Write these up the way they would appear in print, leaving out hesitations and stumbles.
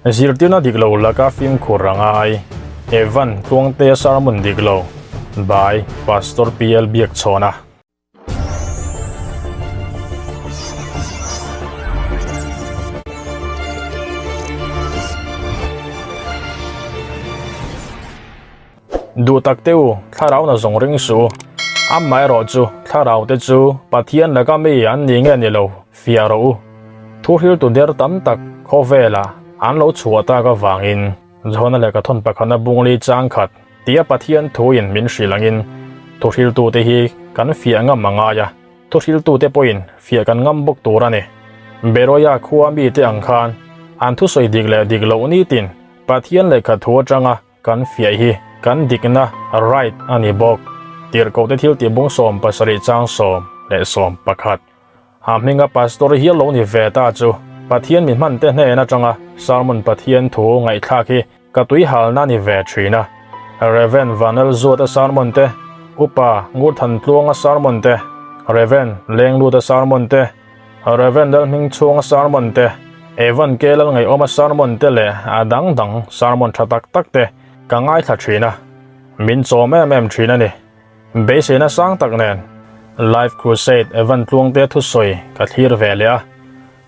Zirtirna dik lo laka fimkhur a ngai. Evan Tluangtea sermon dik lo by Pastor PL Biakchhawna. Duh tak te u, thlarau na zawng ring suh u. Amaherawh chu, thlarau te chu Pathian laka mi an ni nge ni lo, fiah rawh u. Thu hriltu der tam tak khawvela an lo chhuah tak avangin Johana lehkha thawn pakhatna bungli chang khat tia Pathian thuin min hrilh angin thu hriltute hi kan fiah ngam a ngai a, thu hriltute pawhin fiah kan ngam bawk tur a ni. Beroia khua mite ang khan an thusawi dik leh dik loh nitin Pathian lehkha thu atanga Kan fiah hi kan dikna, right, a ni bawk. Tirhkohte thil tih bung 70 chang 10 11. A hminga pastor hial lo ni ve ta chu Pathian mi hmante hnen atanga sermon Pathian thu ngaihthlak hi ka tui halna ni ve thin a. Rev. Vanel Zuata sermon te, Upa Ngurthantluanga sermon te, Rev. Lengluta sermon te, Rev. Lalhmingchhunga sermon te, Evan K. Lalngaihawma sermon te leh a dang dang sermon tha tak tak te ka ngaithla thin a, min chawm em em thin a ni. Beiseina sang tak nen Life Crusade Evan Tluangte thusawi ka thlir ve leh a,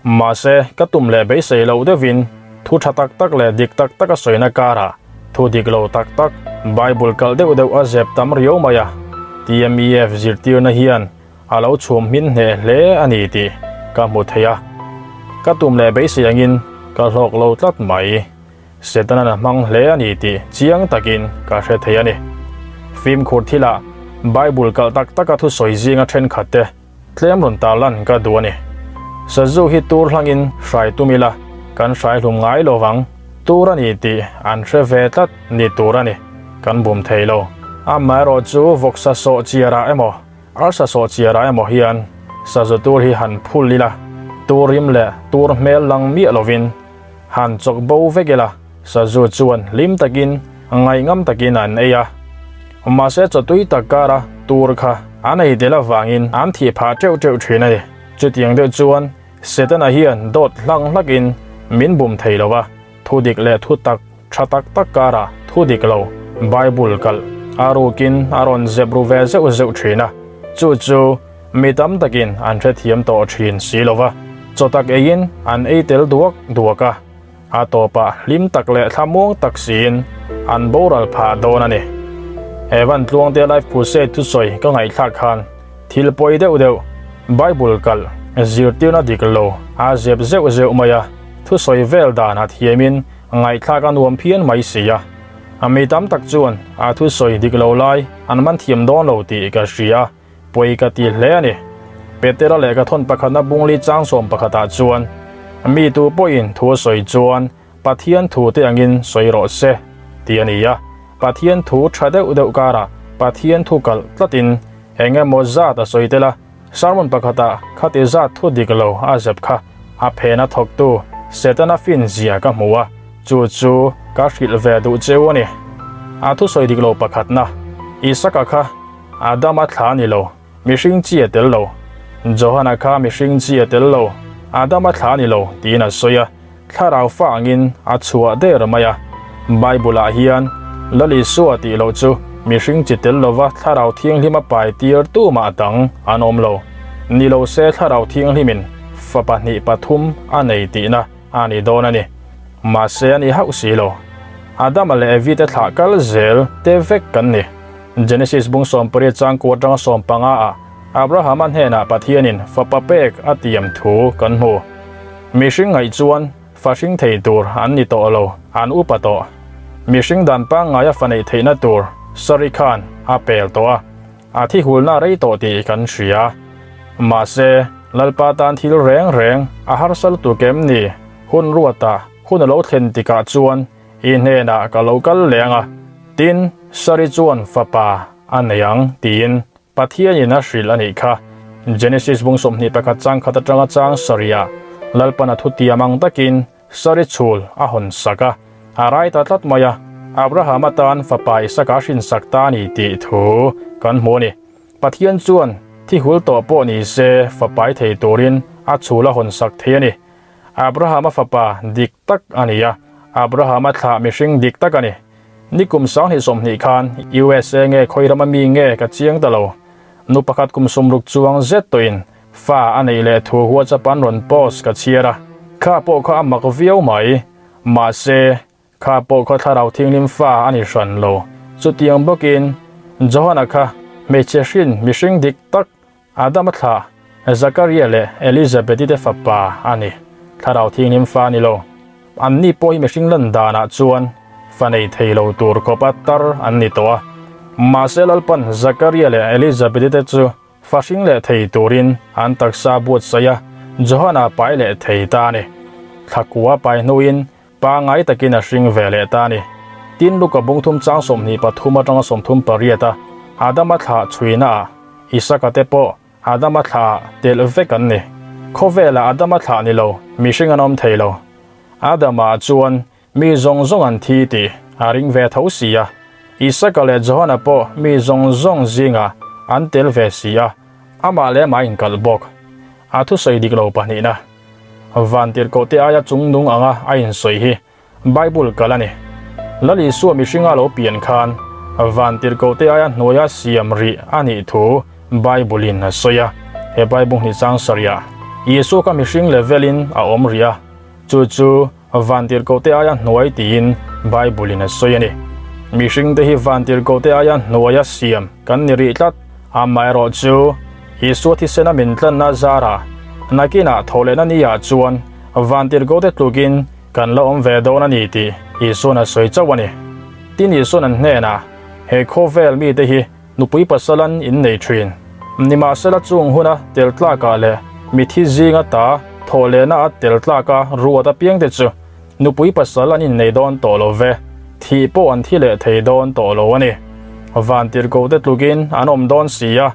mahse ka tum leh beisei loh deuhin thu tha tak tak leh dik tak taka sawina karah thu dik lo tak tak Bible kalh deuh deuh a zep tam riau mai a, TMEF zirtirna hian A lo chhum hmin hneh hle a ni tih ka hmu thei a, ka tum leh beisei angin ka hlawk lo tlat mai. Setanan a hmang hle a ni tih chiang takin ka hre thei a ni. Fimkhur thilah Bible kalh tak taka thusawi zinga thenkhat te tlem rawn tarlan ka duh a ni. Sazu hi tur hlangin hrai tum ila kan hrai hlum ngai lo vang. Tur a ni tih an hre ve tlat ni tur a ni. Kan bum thei lo. Amaherawhchu vawksa sawh chiarah emaw Arsa sawh chiara emaw hian sazu tur hi han phul ila, tur rim leh tur hmel lang miah lovin han chawk bo vek ila, sazu chuan hlim takin ngaihngam takin an ei a. Mahse chaw tui tak kara tur kha an ei tel avangin an thih phah teuh teuh thin a ni. Chutiang deuh chuan Setana hian dawt hlang hlakin min bum thei lo a, thu dik leh thu tak Tha tak tak karah thu dik lo Bible kalh a rukin a rawn zep ru ve zeuh zeuh thin a, chu chu mi tam takin an hrethiam tawh thin si lo va, chaw tak eiin an ei tel duak duak a, a tawpah hlim tak leh thlamuang tak siin an boral phah dawn a ni. Evan Tluangte Life Crusade thusawi ka ngaihthlak khan thil pawi deuh deuh Bible kalh zirtirna dik lo a zep zeuh zeuh mai a, thusawi vel dan a thiamin Ngaihthlak a nuam phian mai si a, a mi tam tak chuan a thusawi dik lo lai an man thiam dawn lo tih ka hria a, pawi ka ti hle a ni. Petera lehkha thawn pakhatna bungli chang sawm pakhatah chuan, Mi tu pawhin thu a sawi chuan Pathian thu te angin sawi rawh se, tih a ni a. Pathian thu tha deuh deuh karah Pathian thu kalh tlatin eng emaw zat a sawi tel a, Sermon pakhatah khati zat thu dik lo a zep kha a phena thawktu Setana fin zia ka hmu a, chu chu ka hrilh ve duh cheu a ni. A thusawi dik lo pakhatna, Isaka kha Adama thla a ni lo, mihring chi a tel lo. Johana kha mihring chi a tel lo, Adama thla a ni lo tiin a sawi a, thlarau fa angin a chhuah der mai a. Bible-ah hian Lal Isua tih loh chu mihring chi tel lova thlarau thianghlim a pai tir tumah dang an awm lo. Ni lo se thlarau thianghlimin fa pahnih pathum a nei tihna a ni dawn a ni. Mahse a ni hauh si lo. Adama leh Evi te thlah kal zel te vek kan ni. Genesis bung 18 chang kua atanga 15 ah Abrahama hnenah Pathianin fapa pek a tiam thu kan hmu. Mihring ngaih chuan fa hring thei tur an ni tawh lo, an upa tawh. Mihring dan pangngaia fa neih theihna tur Sari khan a pel tawh a, a thi hulna rei tawh tih kan hria. Mahse, Lalpa tan thil reng reng a harsa lutuk em ni? Hun ruata hun a lo thlen tikah chuan i hnenah ka lo kal leng a, tin, Sari chuan fapa a nei ang tiin Pathianin a hrilh a nih kha. Genesis bung 21 chang khat atanga chang sarihah Lalpan a thutiam ang takin sari chhul a hawn sak a, a rai ta tlat mai a, Abraham atan fapa Isaka a hrinsak ta a ni tih thu kan hmu a ni. Pathian chuan thi hul tawh pawh ni se fapai thei turin a chhul a hawn sak thei a ni. Abrahama fapa dik tak a ni a. Abrahama thlah mihring dik tak a ni. Nikum 2020 khan USA nge khawi rama mi nge ka chiang ta lo. Nu pakhat kum sawmruk chuang zet tawhin fa a neih leh thu WhatsApp an rawn post ka chhiar a, kha pawh kha a mak viau mai. Mahse, kha pawh kha thlarau thianghlim fa a ni hran lo. Chutiang bawkin Johana kha hmeichhe hrin mihring dik tak Adama thlah Zakaria leh Elizabeth-i te fapa a ni. Thlarau thianghlim fa a ni lo. Anni pawh hi mihring lan danah chuan fa nei thei lo tur khawpa tar an ni tawh a. Mahse Lalpan Zakaria leh Elizabeth-i te chu fa hring leh thei turin an taksa buatsaih a, Johana pai leh thei ta a ni. Thlakua pai hnuin Pangngai takin a hring ve leh ta a ni. Tin, Luka bung thum chang 23 atanga 38 a Adama thlah chhuinaah Isaka te pawh Adama thlah telh vek an ni. Khawvelah Adama thlah ni lo, mihring an awm thei lo. Adama chuan mi zawng zawng an thi tih a ring ve tho si a. Isaka leh Johana pawh mi zawng zawng zingah an tel ve si a, amah leh amah a inkalh bawk. A thusawi dik lo pahnihna. Vantirhkoh te aia chungnung anga a insawi hi Bible kal a ni. Lal Isua mihringa lo pian khan Vantirhkoh te aia hnuaia siam rih a nih thu Bible in a sawi a. He Bible hnih chang sarih ah Isua kha mihring level in a awm rih a, chu chu Vantirhkoh te aia hnuai tiin Bible in a sawi a ni. Mihring te hi Vantirhkoh te aia hnuaia siam kan ni rih tlat. Amaherawh chu Isua thisena min tlanna zarah nakinah thawhlehna ni ah chuan Vantirhkoh te tlukin kan la awm ve dawn a ni tih Isuan a sawi chauh a ni. Tin Isuan an hnenah, He khawvel mite hi Nupui pasal an innei thin. Nimahsela chung huna tel tlakah leh mithi zinga ta thawh lehna a tel tlaka ruat apiangte chu nupui pasal an innei dawn tawh lo ve, thih pawh an thi leh thei dawn tawh lo a ni. Vantirhkohte tlukin an awm dawn si a,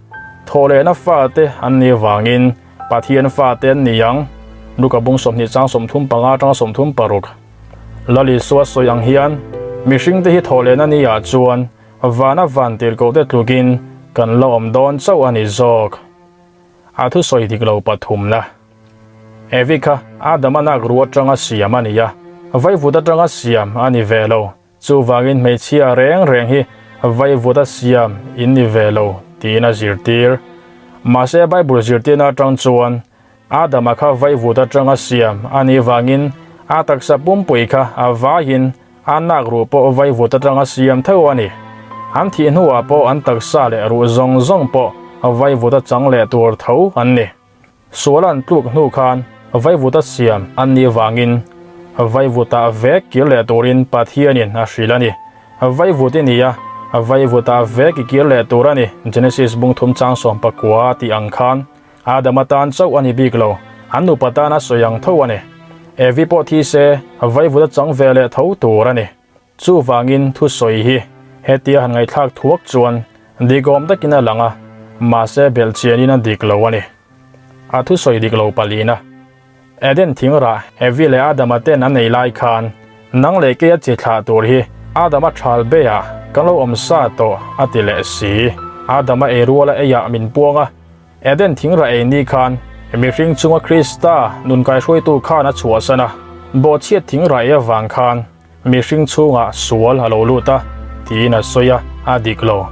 thawh lehna fate an nih vangin Pathian fate an ni ang. Luka bung 20 chang 35 atanga 36. Lal Isua sawi ang hian mihringte hi thawh lehna ni ah chuan Vana van tirhkohte tlukin kan la awm dawn chauh a ni zawk. A thusawi dik lo pathumna. Evi kha Adama nak ru atanga siam a ni a, vaivut atanga siam a ni ve lo. Chuvangin hmeichhia reng reng hi vaivuta siam in ni ve lo tiin a zirtir. Mahse Bible zirtirna atang chuan Adama kha vaivut atanga siam a nih vangin a taksa pumpui kha a vaiin A nak ruh pawh vaivut atanga siam theuh a ni. An thih hnuah pawh an taksa leh ruh zawng zawng pawh vaivut a chang leh tur tho an ni. Sual an tluk hnu khan vaivut a siam an nih vangin vaivutah vek kir leh turin Pathianin a hrilh a ni. Vaivut i ni a, vaivutah vek i kir leh tur a ni, Genesis bung thum chang 19 tih ang khan. Adama tan chauh a ni bik lo, an nupa tana sawi ang tho a ni. Evi pawh thi se, vaivut a chang ve leh tho tur a ni. Chuvangin thusawi hi hetia han ngaihthlak thuak chuan dikawm takin a lang a, mahse belhchianin a dik lo a ni. A thusawi dik lo palina. Eden thingrah Evi leh Adama ten an ei lai khan nang leh keia chi thlah tur hi Adama thal beiah kan lo awm sa tawh a ti leh si. Adama ei ruala eiah min puang a, Eden thingrah ei ni khan mihring chunga Krista nun kaihruaitu khan a chhuahsan a, bawhchhiat thingrah ei avang khan Mihring chhungah sual a lo lut a, tiin a sawi a, a dik lo.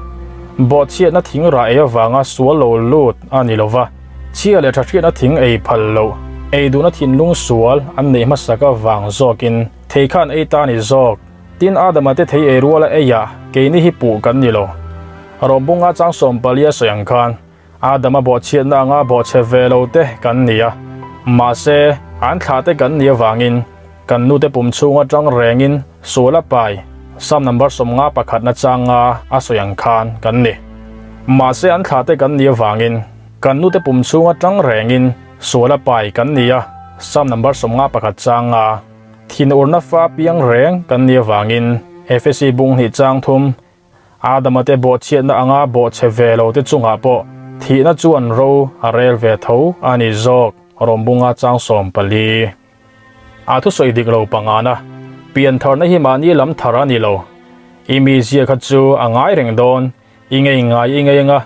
Bawhchhiatna thing rah ei avanga sual lo lut a ni lo va, chhia leh thahriatna thing ei phal loh, ei duhna thinlung sual an neih hmasak avang zawkin thei khan ei ta a ni zawk. Tin, Adama te thei ei ruala eiah keini hi puh kan ni lo. Rawmbunga chang sawmpalia sawi ang khan, Adama bawhchhiatna anga bawhchhe ve lo te kan ni a, mahse an thlah te kan nih avangin kan nute pum chhung atang rengin sual a pai, Psalm number 50 pakhatna changa a sawi ang khan kan ni. Mahse an thlah te kan nih avangin kan nute pum chhung atang rengin sual a pai kan ni a, Psalm number 51 changa thinurna fa piang reng kan nih avangin Efesi bung hnih chang thum Adama te bawhchhiatna anga bawhchhe ve lo te chungah pawh thihna chuan ro a rel ve tho a ni zawk, Rawmbunga chang 14. A thusawi dik lo pangana, piantharna hi mahni lam thar a ni lo. I mizia kha chu a ngai reng dawn, i ngei ngai i ngei anga,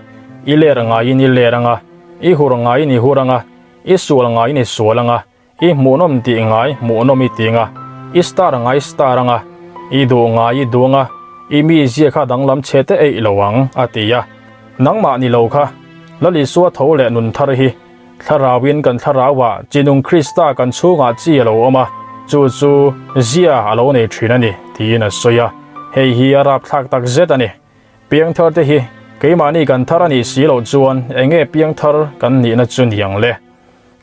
i ler ngaiin i ler anga, i hur ngaiin i hur anga, i sual ngaiin i sual anga, I hmuhnawm tih ngai hmuhnawm i ti nga. I star anga i star anga, i duh ngai i duh anga, i mizia kha danglam chhe te eih lo ang, a ti a. Nangmah ni lo kha, Lal Isua tho leh nun thar hi Thlarauin kan thlarauah chinung Krista kan chhungah chi a lo awm a, chu chu zia a lo nei thin a ni, tiin a sawi a. Hei hi a rapthlak tak zet a ni. Piangthar te hi keimahni kan thar a nih si loh chuan eng nge piangthar kan nihna chu ni ang le?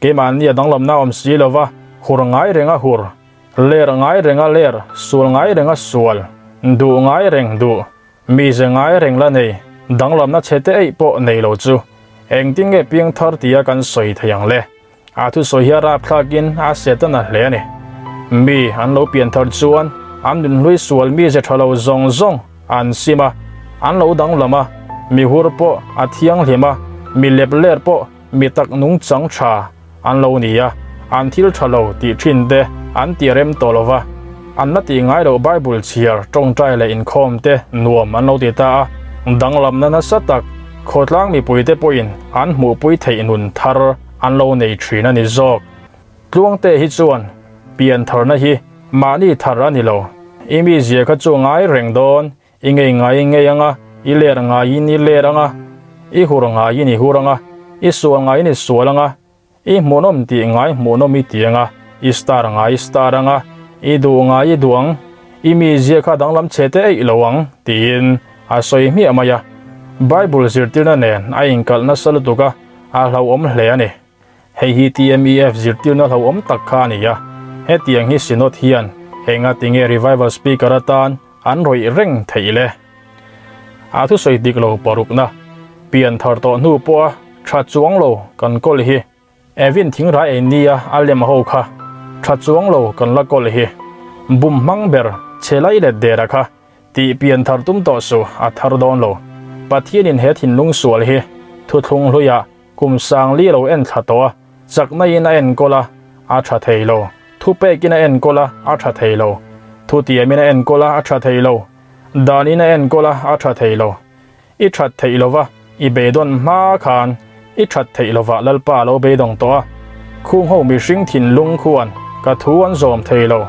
Keimahni a danglamna awm si lova, hur ngai reng a hur, ler ngai reng a ler, sual ngai reng a sual, duh ngai reng duh, Mize ngai reng la nei, danglamna chhe te eih pawh nei lo chu engtin nge piangthar tia kan sawi thei ang le? A thusawi hi a rapthlakin a Satan a hle a ni. Mi an lo pianthar chuan an nunhlui sual mize tha lo zawng zawng an sim a, an lo danglam a, mi hur pawh a thianghlim a, mi lep ler pawh mi tak nungchang tha an lo ni a, an thil tha lo tih thin te an ti rem tawh lo va, an la tih ngai loh Bible chhiar tawngtai leh inkhawm te nuam an lo ti ta a, danglamna nasa tak khawtlang mipui te pawhin an hmuhpui theih nun thar an lo nei thin a ni zawk. Tluangte hi chuan pian tharna hi mahni thar a ni lo, i mizia kha chu ngai reng dawn I ngei ngaiin ngei anga, i ler ngaiin i ler anga, i hur ngaiin i hur anga, i sual ngaiin i sual anga, i hmuhnawm tih ngai hmuhnawm i ti anga, i star ngai i star anga, i duh ngai i duh ang, i mizia kha danglam chhe te eih lo ang, tiin a sawi hmiah mai a. Bible zirtirna nen a inkalh nasa lutuk a, a hlauhawm hle a ni. Hei hi TMEF zirtirna hlauhawm tak kha a ni a, hetiang hi Synod hian enga tinge Revival Speaker atan an rawih reng theih le? A thusawi dik lo parukna, pian thar tawh hnu pawha tha chuang lo kan kawl hi, Evin thingrai ei nia a lem ho kha tha chuang lo kan la kawl hi, bum hmang ber chhe lai let dera kha Tih pian thar tum tawh suh a thar dawn lo. Pathianin he thinlung sual hi thuthlung hluiah kum sangli lo en thla tawh a, chaknaiin a enkawl a, a tha thei lo. Thupekin a enkawl a, a tha thei lo. Thutiamin a enkawl a, a tha thei lo. Danin a enkawl a, a tha thei lo. I that theih lova i beidawn hma khan i that theih lovah Lalpa a lo beidawng tawh a, khung ho mihring thinlung khuan ka thu an zawm thei lo,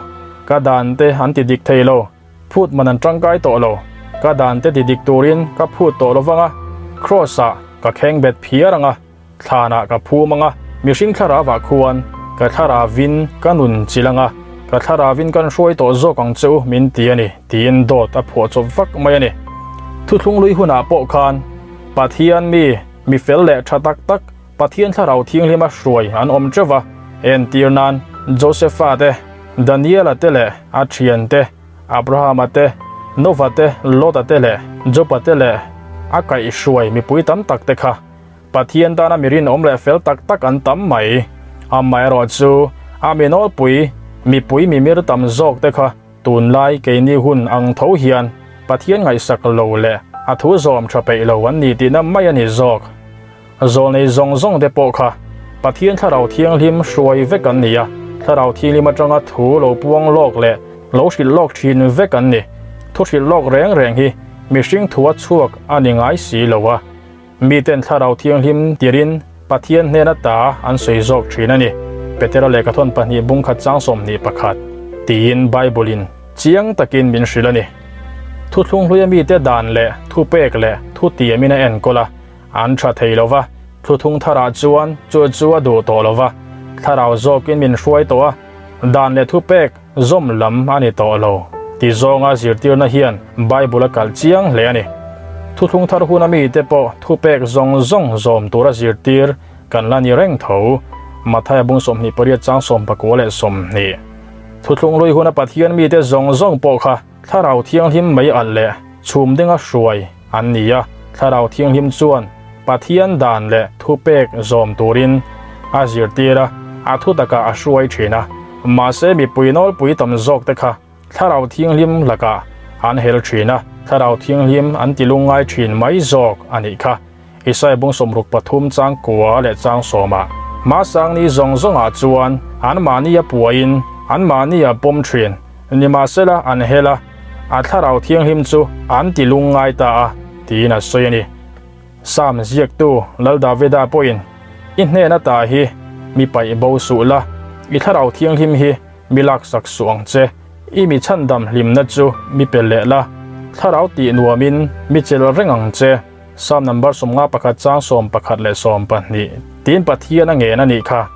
ka dan te an ti dik thei lo, phut man an tangkai tawh lo, ka dan te ti dik turin ka phut tawh lovang a, Kraws ah ka kheng bet phiar ang a, thlan ah ka phum ang a, mihring thlarau ah khuan ka thlaravin ka nun chilh ang a, ka thlaravin kan hruai tawh zawk ang che u min ti a ni tiin dawt a phuah chawp vak mai a ni. Thuthlung lui hunah pawh khan Pathian mi, mi fel leh tha tak tak Pathian thlarau thianghlima hruai an awm teuh va, entir nan Josepha te, Daniela te leh a thian te, Abrahama te, Nova te, Lota te leh Joba te leh a kaihhruai mipui tam tak te kha Pathian tana mi rinawm leh fel tak tak an tam mai. Amaherawh chu a mi nawlpui, mipui mimir tam zawk te kha tunlai keini hun ang tho hian Pathian ngaihsak lo leh a thu zawm tha peih lo an ni tihna mai a ni zawk. Zawlnei zawng zawng te pawh kha Pathian Thlarau Thianghlim hruai vek an ni a, Thlarau Thianghlim atanga thu lo puang lawk leh lo hrilh lawk thin vek an ni. Thu hrilh lawk reng reng hi mihring thua chhuak a ni ngai si lo a, miten Thlarau Thianghlim tirin Pathian hnen ata an sawi zawk thin a ni. Petera lehkhathawn pahnih bungkhat chang 21 tiin Bible-in chiang takin min hrilh a ni. Thuthlung hluia mite dan leh thupek leh thutiamin a enkawl a. An tha thei lo va, thluthung tharah chuan chu chu a duh tawh lo va, thlarau zawkin min hruai tawh a, dan leh thupek zawm lam a ni tawh lo ti zawnga zirtirna hian Bible a kalh chiang hle a ni. Thuthlung thar huna mite pawh thupek zawng zawng zawm tura zirtir kan la ni reng tho. Mathaia bung 28 chang 19 leh 20. Thuthlung hlui huna Pathian mite zawng zawng pawh kha Thlarau Thianghlim mei alh leh chhum dinga hruai an ni a, Thlarau Thianghlim chuan Pathian dan leh thupek zawm turin a zirtir a, a thu takah a hruai thin a. Mahse mipui nawlpui tam zawk te kha Thlarau Thianghlim lakah an hel thin a, Thlarau Thianghlim an ti lungngai thin mai zawk a nih kha. Isaiah bung 63 chang kua leh chang sawmah, Hmasangni zawng zawngah chuan anmahni a puain anmahni a pawm thin, nimahsela an hel a, a Thlarau Thianghlim chu an ti lungngai ta a, tiin a sawi a ni. Psalm ziaktu Lal Davida pawhin, I hnen ata hi mi paih bo suh la, i Thlarau Thianghlim hi mi laksak suh ang che. I mi chhandam hlimna chu mi pe leh la, thlarau tih nuamin mi chelh reng ang che. Psalm number 51 chang 11 leh 12 tiin Pathian a ngen a nih kha.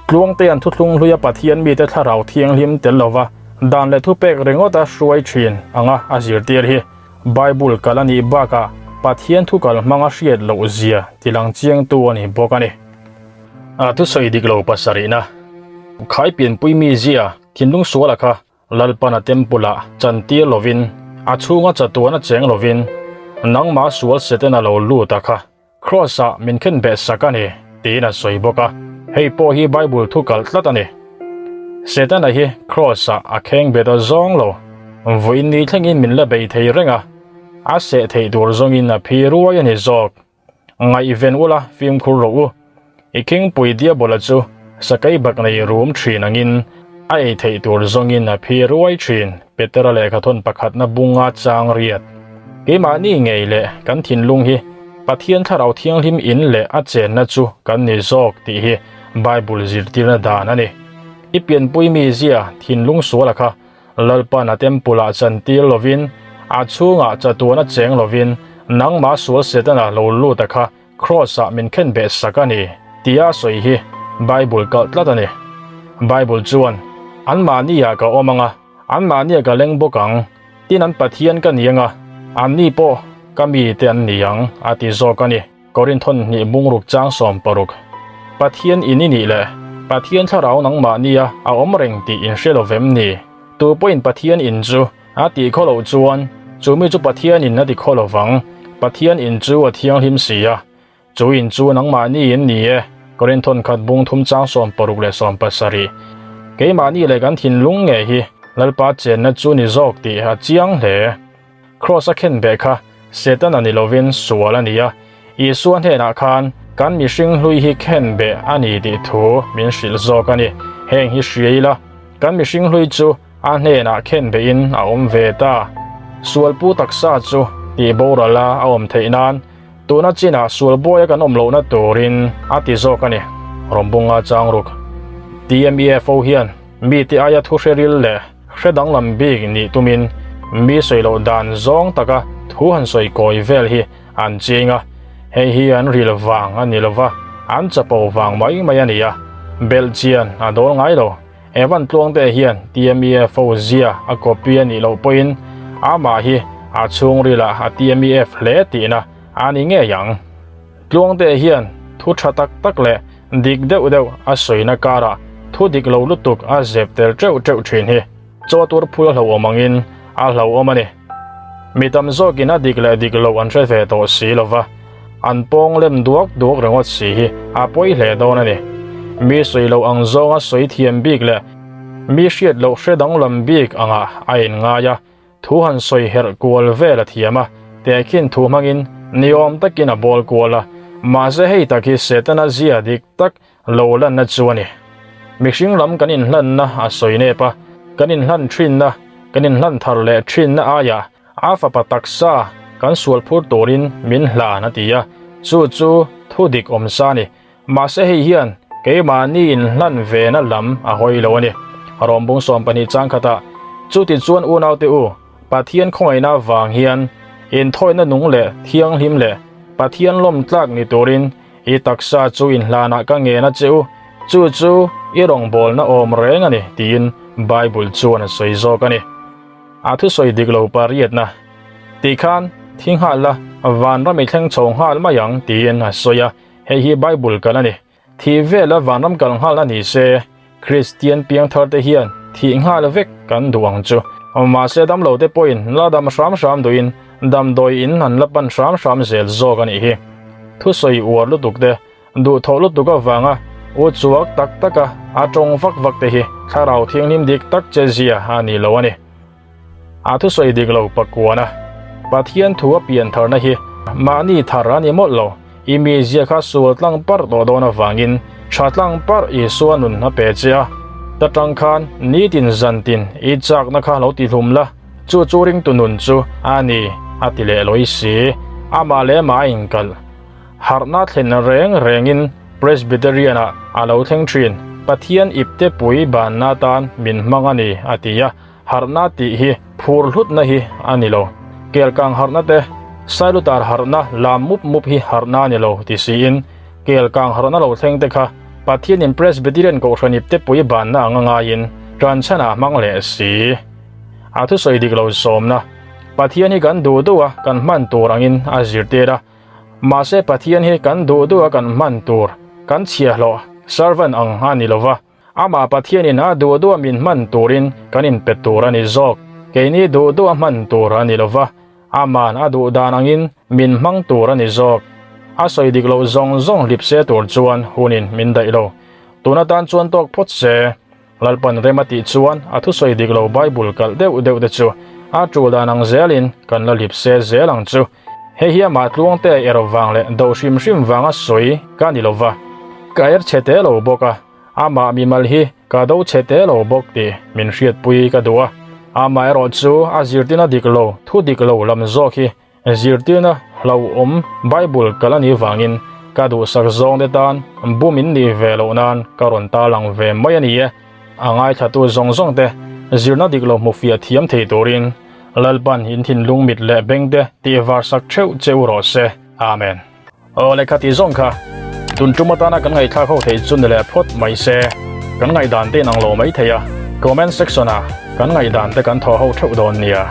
Tluangtea'n thuthlung hluia Pathian mite thlarau thianghlim tel lova dan leh thupek ringawt a hruai thin anga a zirtir hi Bible kal a nih bakah Pathian thu kal hmanga hriat loh zia tilang chiangtu a ni bawk a ni. A thusawi dik lo pasarihna Khai pianpui mi zia thinlung suala kha Lalpana temple ah chantir lovin a chhunga chatuan a cheng lovin nangmah sual Setana lo lut a kha Kraws ah min khen beh sak a ni tiin a sawi bawk a, hei pawh hi Bible thu kalh tlat a ni. Setana hi Kraws ah a kheng bet a zawng lo, vawiin ni thlengin min la bei thei reng a, a seh theih tur zawngin a phi ruai a ni zawk. Ngaihven ula fimkhur rawh u. I khingpui Diabola chu sakei bak nei rum thin angin a ei theih tur zawngin a phi ruai thin, Petera lehkhathawn pakhatna bunga chang riat. Keimahni ngei leh kan thinlung hi Pathian Thlarau Thianghlim in leh a chenna chu kan ni zawk tih hi Bible zirtirna dan a ni. I pianpui mizia thinlung suala kha Lalpan a temple ah chantir lovin, a chhungah chatuan a cheng lovin, nangmah sual Setana lo lut a kha Kraws ah min khen beh sak a ni tia a sawi hi Bible kalh tlat a ni. Bible chuan, Anmahni ah ka awm anga, anmahni ah ka leng bawk ang, tin an Pathian ka ni anga, anni pawh ka mite an ni ang, a ti zawk a ni. Korinthon hnih bungruk chang 60. Pathian in i nih leh Pathian thlarau nangmah nia a awm reng tih in hre lo vem ni? Tu pawhin Pathian in chu a tih khaw loh chuan chu mi chu Pathian in a ti khaw lo vang. Pathian in chu a thianghlim si a, chu in chu nangmahni in ni e. Korinthon khat bung thum chang 60 leh 70. Keimahni leh kan thinlung ngei hi Lalpa chenna chu ni zawk tih a chiang hle. Kraws a khen beh kha Setana ni lovin sual a ni a, Isua hnenah khan kan mihring hlui hi khen beh a ni tih thu min hrilh zawk a ni. Heng hi hria ila, kan mihring hlui chu a hnenah khen behin a awm ve ta. Sual pu taksa chu tih boral a a awm theih nan tuna chinah sual buaia kan awm lohna turin a ti zawk a ni. Rawmbunga changruk TMEFO hian mite aia thu hre ril leh Hre danglam bik nih tumin mi sawi loh dan zawng taka thu han sawi kawi vel hi an ching a, hei hi an ril vang a ni lova, an chapo vang mai mai a ni a, belh chian a dawl ngai lo. Evan Tluangte hian TMEFO zia a copy a nih loh pawhin amah hi a chhungrilah a TMEF hle tihna a ni ngei ang. Tluangte hian thu tha tak tak leh dik deuh deuh a sawina karah thu dik lo lutuk a zep tel teuh teuh thin hi chaw tur phul a hlauhawm angin a hlauhawm a ni. Mi tam zawkin a dik leh dik loh an hre ve tawh si lova, an pawng lem duak duak ringawt si hi a pawi hle dawn a ni. Mi sawi loh ang zawnga sawi thiam bik leh mi hriat loh hre danglam bik angah a inngai a, Thu han sawi herh kual vel a thiam a, tehkhin thu hmangin ni awm takin a bawl kual a, mahse hei tak hi Setana zia dik tak lo lanna chu a ni. Mihring lam kan inhlanna a sawi nep a, kan inhlan thinna, kan inhlan thar leh thinna aiah a fapa taksa kan sual phur turin min hlan a ti a, chu chu thu dik awm sa a ni. Mahse hei hian keimahni inhlan vena lam a hawi lo a ni. Rawmbung 12 chang khatah, Chuti chuan unaute u, Pathian khawngaihna vang hian inthawihna nung leh thianghlim leh Pathian lawm tlak ni turin i taksa chu inhlanah ka ngen a che u, chu chu i rawngbawlna awm reng a ni, tiin Bible chuan a sawi zawk a ni. A thusawi dik lo pariatna tih khan thi nghal la, vanram i thleng chho nghal mai ang, tiin a sawi a. Hei hi Bible kal a ni. Thih vela vanram kal nghal a ni se, Kristian piangthar te hian thih nghal vek kan duh ang chu. Mahse damlo te pawhin la dam hram hram duhin damdawi in an la pan hram hram zel zawk a nih hi. Thusawi uar lutuk te, duhthawh lutuk avanga u chuak tak taka a tawng vak vak te hi thlarau thianghlim dik tak che zia a ni lo a ni. A thusawi dik lo pakuan a, Pathian thu a pian tharna hi mahni thar a ni mawlh lo. I mizia kha sual tlang parh tawh dawn avangin tha tlang parh Isua nun a pe che a. Ta tang khan nitin zantin i chakna kha lo ti hlum la, chu chu ringtu nun chu a ni a ti leh lawi si. Amah leh amah a inkalh. Harhna thlen reng rengin Presbyterian ah a lo thleng thin. Pathian ipte pui banna atan min hmang a ni a ti a. Harhna tih hi phur hlutna hi a ni lo. Kelkang harhna te, Sailutar harhna lam mup mup hi harhna a ni lo ti siin Kelkang harhna lo thleng te kha Pathianin Presbyterian Kohhran ipte pui banna anga ngaiin tanchhanah hmang leh si. A thusawi dik lo sawmna Pathian hi kan duh duh a kan hman tur angin a zirtir a. Mahse Pathian hi kan duh duh a kan hman tur kan chhiahhlawh, servant, ang a ni lova. Amah Pathianin a duh duh a min hman turin kan inpe tur a ni zawk. Keini duh duh a hman tur a ni lova, Ama'n a duh dan angin min hmang tur a ni zawk. A sawi dik loh zawng zawng hlip se tur chuan hunin min daih lo. Tun atan chuan tawk phawt se. Lalpan rem a tih chuan a thusawi dik lo Bible kalh deuh deuh te chu a tul dan ang zelin kan la hlip se zel ang chu. Hei hi amah tluangte erawh vang leh do hrim hrim vanga sawi ka ni lova, ka er chhe te lo bawk a. Amah mimal hi ka do chhe te lo bawk tih min hriatpui ka duh a, amaherawh chu a zirtirna dik lo, thu dik lo lam zawk hi zirtirna hlauhawm Bible kal a nih vangin ka duhsak zawngte tan bum in nih ve loh nan ka rawn tarlang ve mai a ni e. A ngaithlatu zawng zawngte zirna dik lo hmufiah thiam thei turin Lalpan in thinlung mit leh bengte tihvarsak theuh che u rawh se. Amen. Aw lehkha tih zawng kha tun tum atana kan ngaihthlak ho theih chu ni leh phawt mai se, kan ngaihdan te inang lo mai thei a, comment section ah kan ngaihdan te kan thawh ho theuh dawn nia.